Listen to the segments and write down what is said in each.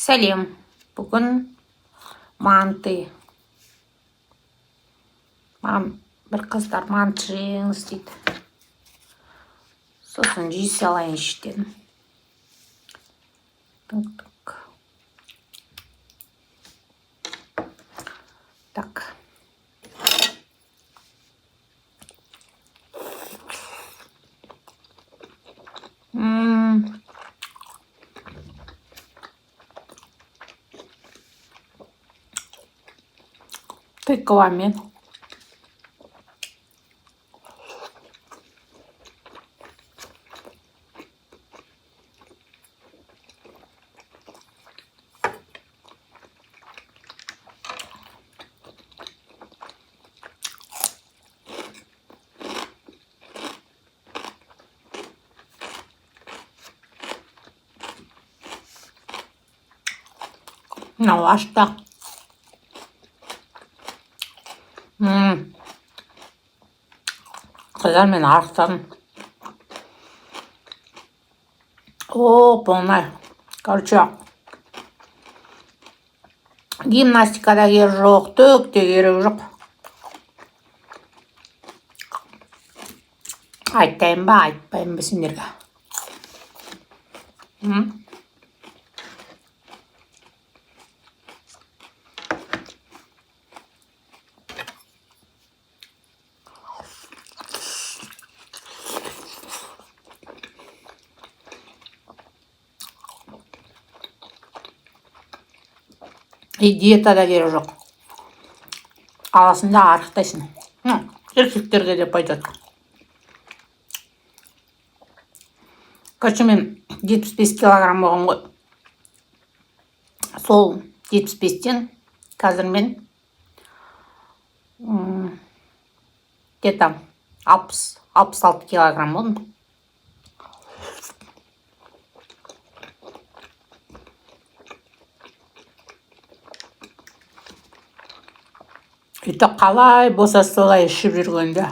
Сәлем! Бүгін манты. Маған бір қыздар манты жеңіз дейді. Сосын жей салайыншы дедім. Тыңк, тыңк. Так. Тыквамен. Мынау ашты. Қыздар, мен арықтадым. Оп оңай. Короче, гимнастика да керек жоқ, түк те керек жоқ. Айтайын ба, айтпайын ба сендерге? М? И диета да керек жоқ. Аласың да арықтайсың. Ну, еркектерге де пойдет. Короче, мен 75 килограмм болғанмын ғой. Сол 75-тен қазір мен где-то 60, 66 килограмм болдым. Өйтіп қалай болса солай ішіп жүргенде.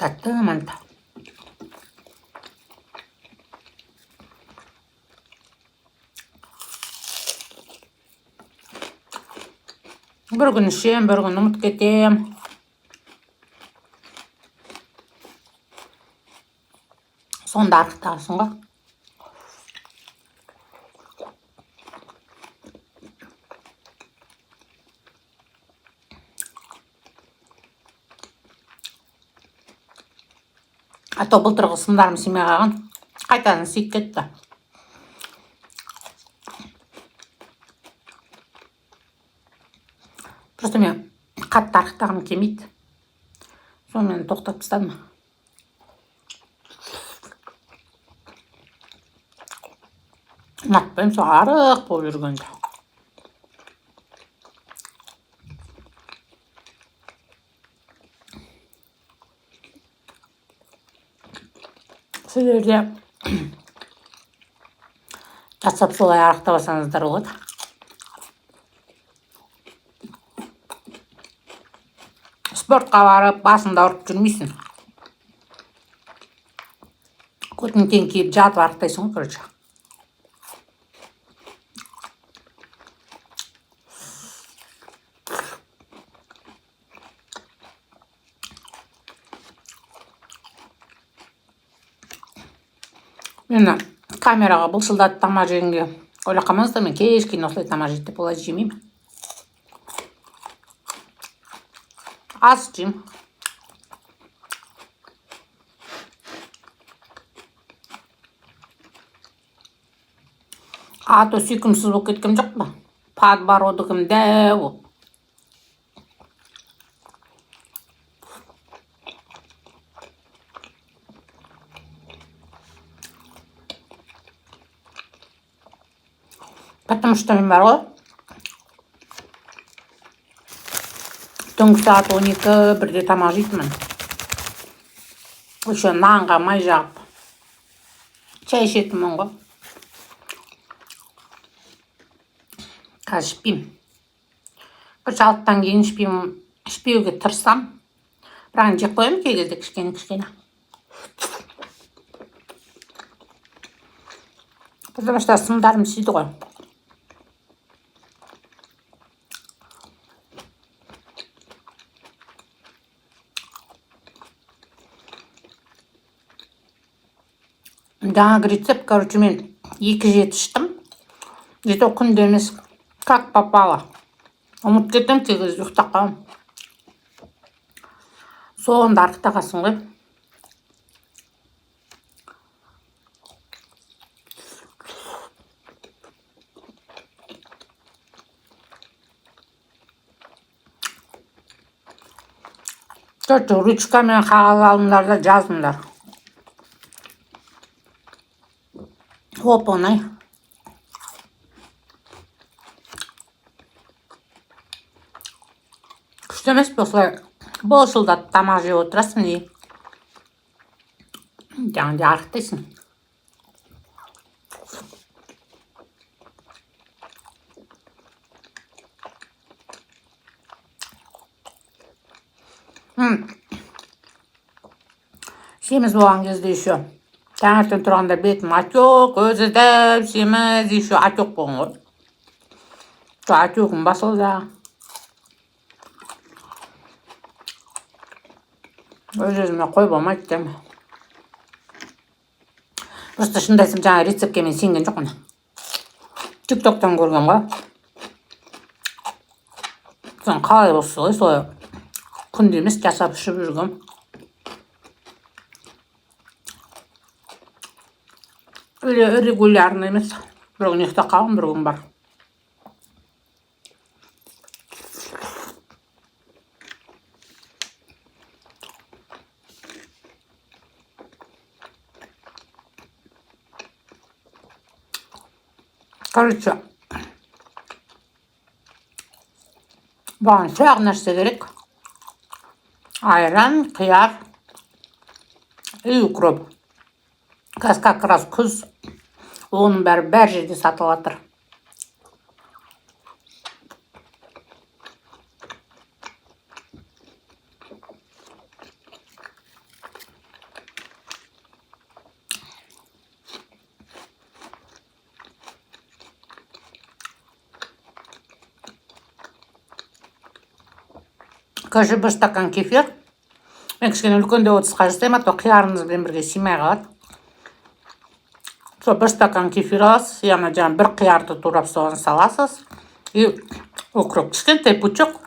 Тәтті манты. Бір күн ішемін, бір күн ұмытып кетемін. Сонда арықтағансың ғой. А то былтырғы сымдарым сыймай қалған, қайтадан сыйып кетті. Просто мен қатты арықтағым келмейді, сонымен тоқтатып тастадым. Ұнатпаймын сол арық болып жүргенді. Сіздер де жасап, солай арықтап алсаңыздар болады. Спортқа барып, басыңды ауыртып жүрмейсің, көтің киіп жатып арықтайсың ғой. Короче, мені камераға былшылдатып тамақ жегенге ойлап қалмаңыздар. Мен кешке дейін осылай тамақ жейді деп олай жемеймін, аз жеймін. А то сүйкімсіз болып кеткен жоқ па, подбородогым дәу болып. Потому что мен бар ғой, түнгі сағат 12-1-де тамақ жейтінмін. Еще нанға май жағып шай ішетінмін ғой. Қазір ішпеймін. Короче, 6-дан кейін ішпеймін, ішпеуге тырысамын, бірақ енді жеп қоямын кей кезде кішкене кішкене. Потому что сымдарым сүйді ғой. Жаңағы рецепт, короче, мен екі жеті іштім. И то күнде емес, как попало. Ұмытып кетемін, кей кезде ұйықтап қаламын. Соңында арықтағансың ғой. Короче, ручкамен қағаз алыңдар да жазыңдар. Оп оңай. Күшті емес пе, осылай былшылдатып тамақ жеп отырасың и жаңағыдай арықтайсың. Семіз болған кезде, еще таңертең тұрғанда бетім отек, өзі дәп семіз, еще отек болған ғой. Сол отегім басылды. Өз өзіме қой болмайды деймін. Просто шынымды айтсам, жаңа рецептке мен сенген жоқпын. Тик токтан көргем ғой. Соны қалай болса, солай, солай күнде емес, жасап ішіп жүргем. Или регулярно емес, бір күн ұйықтап қалғым, бір күн бар. Короче, маған үш ақ нәрсе керек: айран, қияр и укроп. Қазір как раз күз, оның бәрі бәр жерде сатылып жатыр. Короче, бір стакан кефир. Мен кішкене үлкендеу ыдысқа жасаймын, а то қиярыңызбен бірге сыймай қалады. Сол бір стакан кефир аласыз и ана жаңағы бір қиярды турап, соған саласыз и укроп, кішкентай пучок,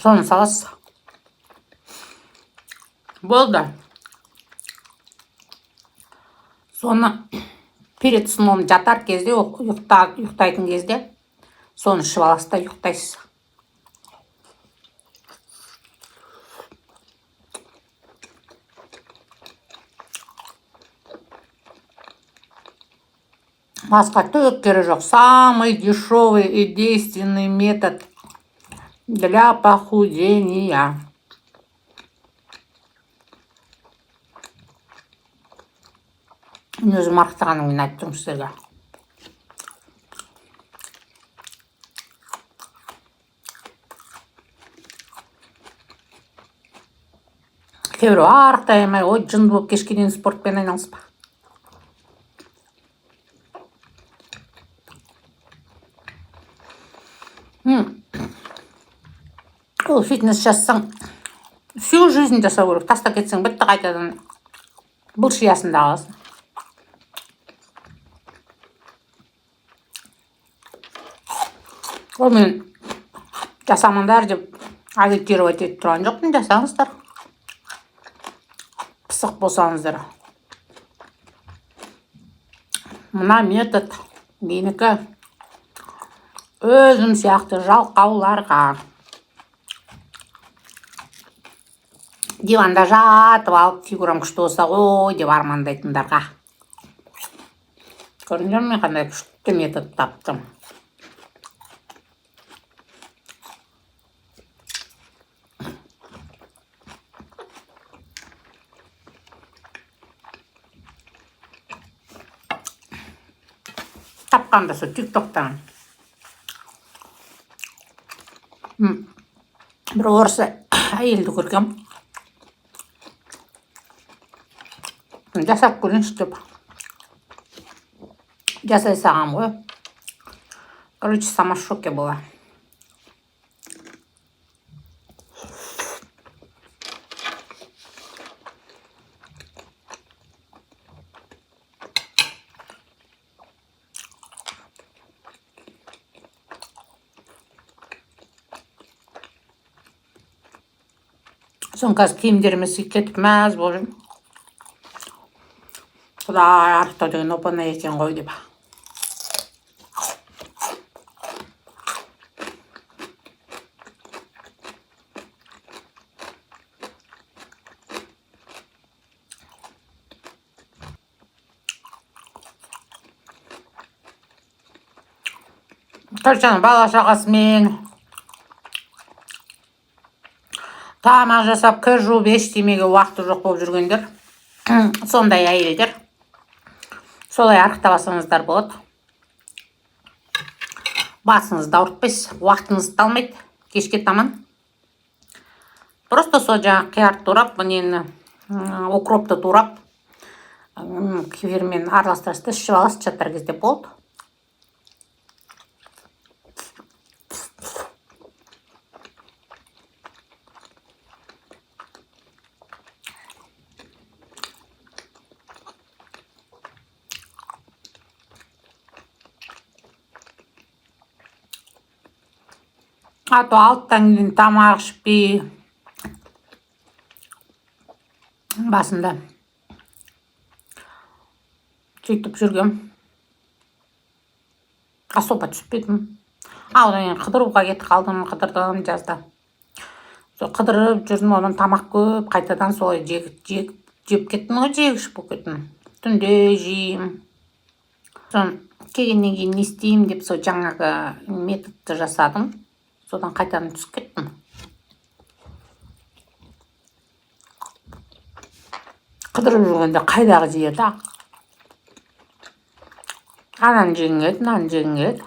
соны саласыз, болды. Соны перед сном, жатар кезде, ұйықтайтын кезде соны ішіп аласыз да ұйықтайсыз. Басқа түк керегі жоқ. Самый дешевый и действенный метод для похудения. Мен өзім арықтағаннан кейін айтып тұрмын сіздерге. Кейбіреу арықтай алмай, ой, жынды болып, кешке дейін спортпен айналыспа. Ол фитнес жасасаң, всю жизнь жасау керек. Тастап кетсең, бітті, қайтадан былшиясында қаласың. Ол мен жасамаңдар деп агитировать етіп тұрған жоқпын. Жасаңыздар, пысық болсаңыздар. Мына метод менікі өзім сияқты жалқауларға, диванда жатып алып, фигурам күшті болса ғой деп армандайтындарға. Көрдіңдер ме, қандай күшті метод таптым? Тапқанда сол тик токтан бір орыс әйелді көргем, жасап көрейінші деп. Жасай салғанмын ғой. Короче, сама в шоке была. Соны қазір киімдеріме сыйып кетіп, мәз болып жүрмін. Құдай, арықтау деген оп оңай екен ғой деп. Короче, ана бала шағасымен тамақ жасап, кір жуып, ештемеге уақыты жоқ болып жүргендер, сондай әйелдер солай арықтап алсаңыздар болады. Басыңызды ауыртпайсыз, уақытыңызды да алмайды. Кешке таман просто сол жаңағы қиярды турап, нені, укропты турап, кефирмен араластырасыз да, ішіп аласыз жатар кезде, болды. А то 6-дан кейін тамақ ішпей, басында сөйтіп жүргем, особо түспедім. А одан кейін қыдыруға кетіп қалдым. Қыдырдым жазда, сол қыдырып жүрдім. Одан тамақ көп, қайтадан солай жеп кеттім ғой, жегіш болып кеттім. Түнде жеймін. Соны келгеннен кейін не істеймін деп, сол жаңағы методты жасадым. Содан қайтадан түсіп кеттім. Қыдырып жүргенде қайдағы жеді, ананы жегің келеді, мынаны жегің келеді.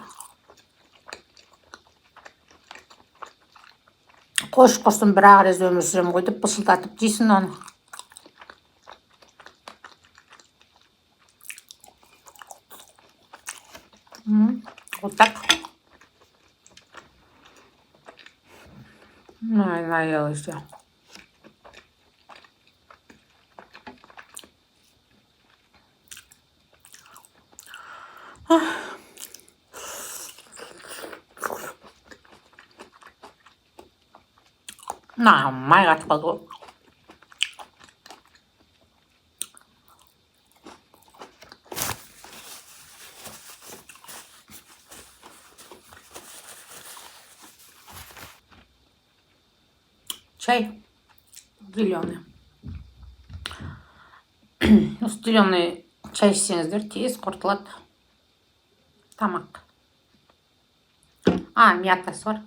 Қош, құрсын, бір ақ рет өмір сүремін ғой деп, бысылдатып жейсің оны. Вот так. Ай, наелась я. Мына май қатып қалды ғой. Чай зеленый. Осы зеленый чай ішсеңіздер, тез қорытылады тамақ. А, мятасы бар.